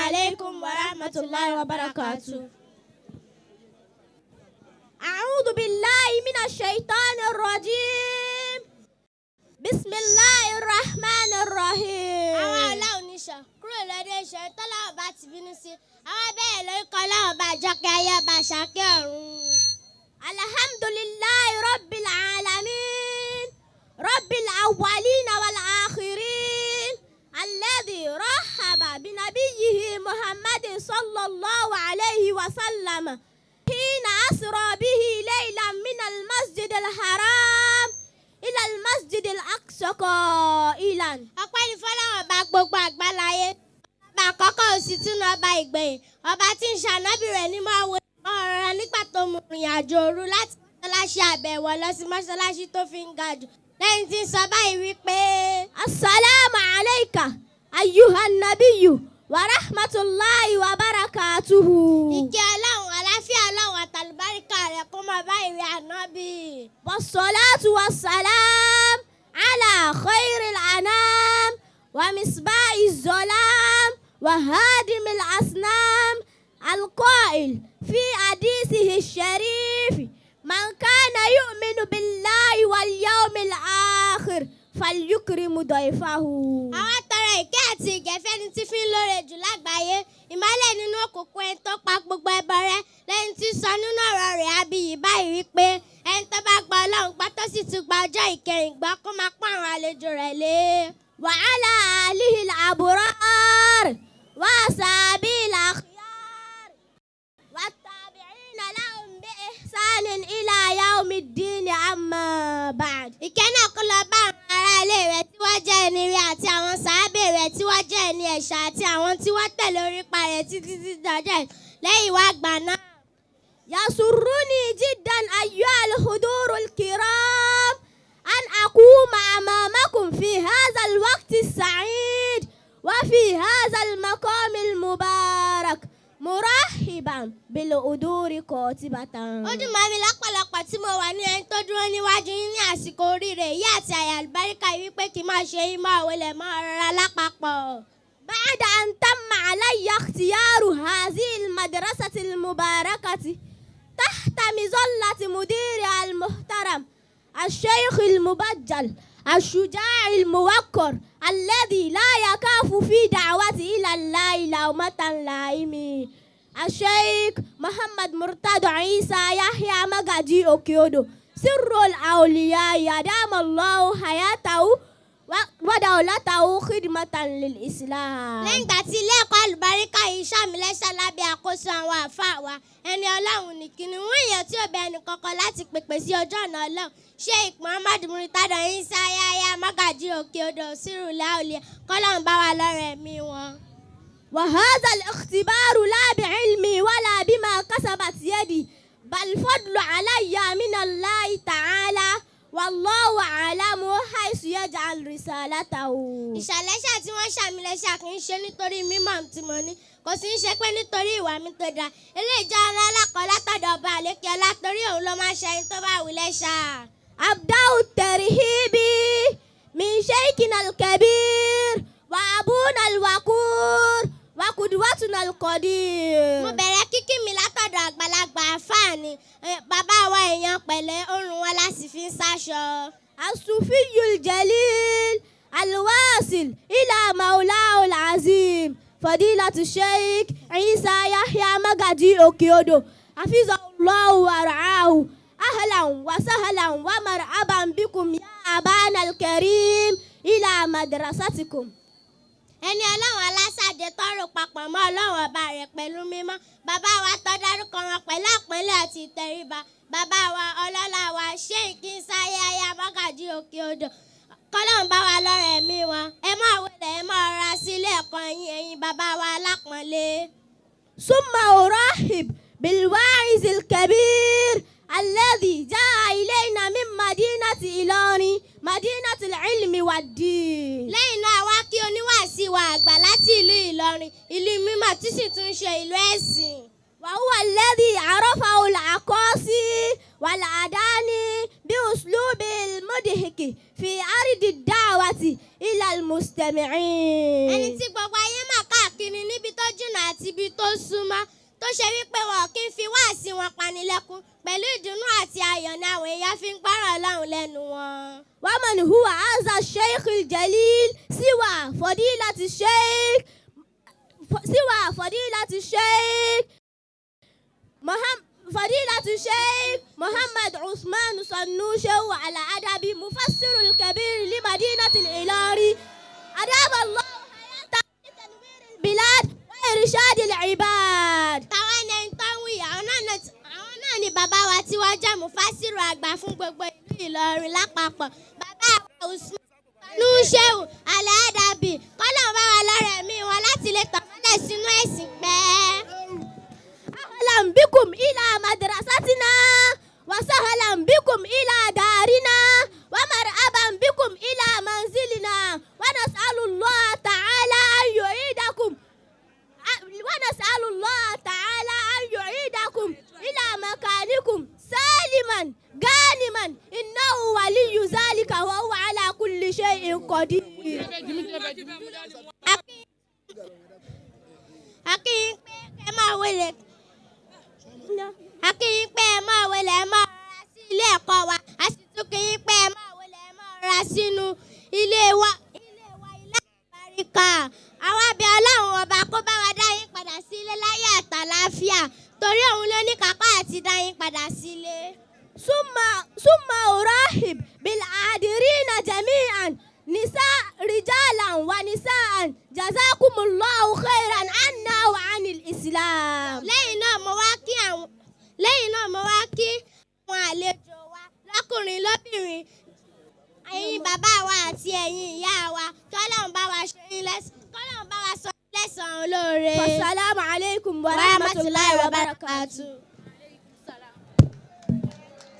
عليكم ورحمة الله وبركاته. أعوذ بالله من الشيطان الرجيم. بسم الله الرحمن الرحيم. Àwọn ọlọ́run níṣàn kúrò lọ́dọ̀ ìṣàn tọ́lọ́wọ́ bá ti bínú sí àwọn bẹ́ẹ̀ lórúkọ ọlọ́run bá jọkẹ́ ayé ọba ṣàkẹ́ ọ̀run. الحمد لله رب العالمين، رب الأولين والآخرين، الذي رحب بنبيه محمد صلى الله عليه وسلم حين أسرى به ليلا من المسجد الحرام إلى المسجد الأقصى قائلا: Ọpẹ́ ní fọlọ́run ọba gbogbo àgbáláyé, ọba àkọ́kọ́, òsì tún ọba ìgbẹ̀yìn, ọba tí ń ṣànábì rẹ̀ ní máa wo ọ̀rọ̀ nígbà tó mú ìrìn àjò òru láti mọ́ṣáláṣí àbẹ̀wò lọ sí mọ́ṣáláṣí tó fi ń ga jù, lẹ́yìn tí ń sọ báyìí wípé: السلام عليك أيها النبي ورحمة الله وبركاته. Ìkẹ́ ọlọ́run, àláfíà ọlọ́run àtàlùbáríkà rẹ̀ kó máa bá ìrẹ́ ànábì. والصلاة والسلام على خير الأنام ومصباح الظلام وهادم الأصنام، القائل في حديثه الشريف: من كان يؤمن بالله واليوم الآخر فليكرم ضيفه. Àwọn tọrọ ìkẹ́ àti ìgẹ̀ fẹ́ni tí fi ń lóore jù lágbàáyé, ìmọ́lẹ̀ nínú òkùnkùn, ẹni tó pa gbogbo ẹbọ rẹ́, lẹ́yìn tí sọ nínú ọ̀rọ̀ rẹ̀ abiyì báyìí wípé ẹni tó bá gba ọlọ́run gbọ́ tó sì tún gba ọjọ́ ìkẹyìn gbọ́, kó máa pọ́n àwọn àlejò rẹ̀ lé. وعلى آله الأبرار وأصحابه الأخيار والتابعين لهم بإحسان إلى يوم الدين. أما بعد. Ìkẹ́ náà kó lọ bá àwọn ará ilé rẹ̀ tí wọ́n jẹ́ ẹni rí, àti àwọn sàábè rẹ̀ tí wọ́n jẹ́ ẹni ẹ̀ṣà, àti àwọn tí wọ́n tẹ̀lé orípa rẹ̀ títí títí dọjọ́ lẹ́yìn wá gbà náà. يسرني جدا أيها الحضور الكرام أن أقوم أمامكم في هذا الوقت السعيد وفي هذا المقام المبارك مرحبا بالحضور قاطبة. Ó dùn mọ́ mi lọ́pọ̀lọpọ̀ tí mo wà ní ẹni tó dúró níwájú yín ní àsìkò oríire yìí àti àyà àlùbáríkà yìí wípé kí n máa ṣe yín máa wọlé máa rọra lápapọ̀. بعد أن تم علي اختيار هذه المدرسة المباركة تحت مظلة مديرها المحترم الشيخ المبجل الشجاع الموقر الذي لا يخاف في دعوته إلى الله لومة لائم، الشيخ محمد مرتضى عيسى يحيى مجدي أوكيودو، سر الأولياء، أدام الله حياته ودولته خدمة للإسلام. Lẹ́yìn ìgbà tí ilé ẹ̀kọ́ àlùbáríkà yìí ṣàmìlẹ́sà lábẹ́ àkóso àwọn àáfàá wa, ẹni ọlọ́run ní kìnìún èèyàn tí ò bẹ ẹnì kankan láti pèpè sí ojú ọ̀nà ọlọ́run, Sheikh Muhammad Murtado Isa Yahya Magaji Òkè Odò Sírùláòlì, kọ́lọ́run bá wa lọ́rọ̀ ẹ̀mí wọn. وهذا الاختبار لا بعلمي ولا بما كسبت يدي، بل فضل علي من الله تعالى، والله أعلم حيث يجعل رسالته. Ìṣàlẹ́ṣà tí wọ́n ṣàmìlẹ́ṣà kì í ṣe nítorí mímọ̀ tí mo ní, kò sì ń ṣe pé nítorí ìwà mi tó dáa. Eléyìí jẹ́ ọlá alákọ̀ọ́ látọ̀dọ̀ ọba àlékè ọlá, torí òun ló máa ń ṣe ẹni tó bá wù lẹ́ṣà. أبدأ الترحيب من شيخنا الكبير وأبونا الوقور وقدوتنا القدير. Mo bẹ̀rẹ̀ kíkí mi látọ̀dọ̀ àgbàlagbà àfáà ni bàbá wa, èèyàn pẹ̀lẹ́, orun wọn la sì fi ń sáṣọ. الصوفي الجليل الواصل إلى مولاه العظيم، فضيلة الشيخ عيسى يحيى مجدي أوكيودو، حفظه الله ورعاه. أهلا وسهلا ومرحبا بكم يا أبانا الكريم إلى مدرستكم. Ẹni ọlọ́run alásàdé tọrọ papọ̀ mọ́ ọlọ́run ọba rẹ̀ pẹ̀lú mímọ́, bàbá wa tó dárúkọ wọn pẹ̀lú àpọ́nlé àti ìtẹríba, bàbá wa ọlọ́lá wa, Sheikh Isa Yahya Magaji Òkè Odò, kọ́lọ́run bá wa lọ́rọ̀ ẹ̀mí wọn. Ẹ máa wọlé, ẹ máa rọra sí ilé ẹ̀kọ́ yín, ẹ̀yin bàbá wa alápọ̀nlé. ثم أرحب بالواعظ الكبير الذي جاء إلينا من مدينة إيلوري، مدينة العلم والدين. Lẹ́yìn náà, wá kí oníwàásí wa àgbà láti ìlú Ìlọrin, ìlú mímọ́ tí sì tún ṣe ìlú ẹ̀sìn. وهو الذي عرفه الأقاصي والأداني بأسلوب المضحك في عرض الدعوة إلى المستمعين. Ẹni tí gbogbo ayé mọ̀ káàkiri. káàkiri níbi tó jìnnà àti ibi tó súnmọ́, tó ṣe wípé wọn kì í fi wáàsí wọn panilẹ́kún. Pẹ̀lú ìdùnnú àti ayọ̀ ni àwọn èèyàn fi ń gbọ́rọ̀ Ọlọ́run lẹ́nu wọn. ومن هو هذا الشيخ الجليل سوى فضيلة الشيخ محمد عثمان صنوشو على أدب، مفسر الكبير لمدينة الإيلاري، أدام الله حياته لتنوير البلاد وإرشاد العباد. Táwọn ẹni tó ń wí, àwọn náà ni bàbá wa tí wọ́n jẹ́ mufasiru àgbà fún gbogbo ìlú Ìlọrin lápapọ̀, bàbá wa Usman Nushehu Aladabi. Kọ́lọ́n bá wa lọ́rọ̀ ẹ̀mí wọn láti lè tàn mọ́lẹ̀ sínú ẹ̀sìn pẹ́. أهلا بكم إلى مدرستنا، وسهلا بكم إلى دارنا، ومرحبا بكم إلى منزلنا، ونسأل الله تعالى أن يعيدكم إلى مكانكم سالما غانما، إنه ولي ذلك وهو على كل شيء قدير. A kí yín pé ẹ máa wọlé, ẹ máa rọra sí ilé ẹ̀kọ́ wa. A sì tún kí yín pé ẹ máa wọlé, ẹ máa rọra sínú ilé wa, ilé wa, ilé àlùbáríkà. Àwa bẹ̀ Ọlọ́run ọba kó bá wa dá yín padà sílé láyọ̀ àtàlàáfíà, torí òun ló ní kápá àti dá yín padà sílé. ثم أرحب بالحاضرين جميعا، نساء، رجالا ونساء. جزاكم الله خيرا عنا وعن الإسلام. Lẹ́yìn náà, mo wá kí àwọn àlejò wa lọ́kùnrin lóbìnrin, ẹ̀yin bàbá wa àti ẹ̀yin ìyá wa. Kọ́lọ́run bá wa sọ yín lẹ́sàn-án olóore. والسلام عليكم ورحمة الله وبركاته. وبركاته.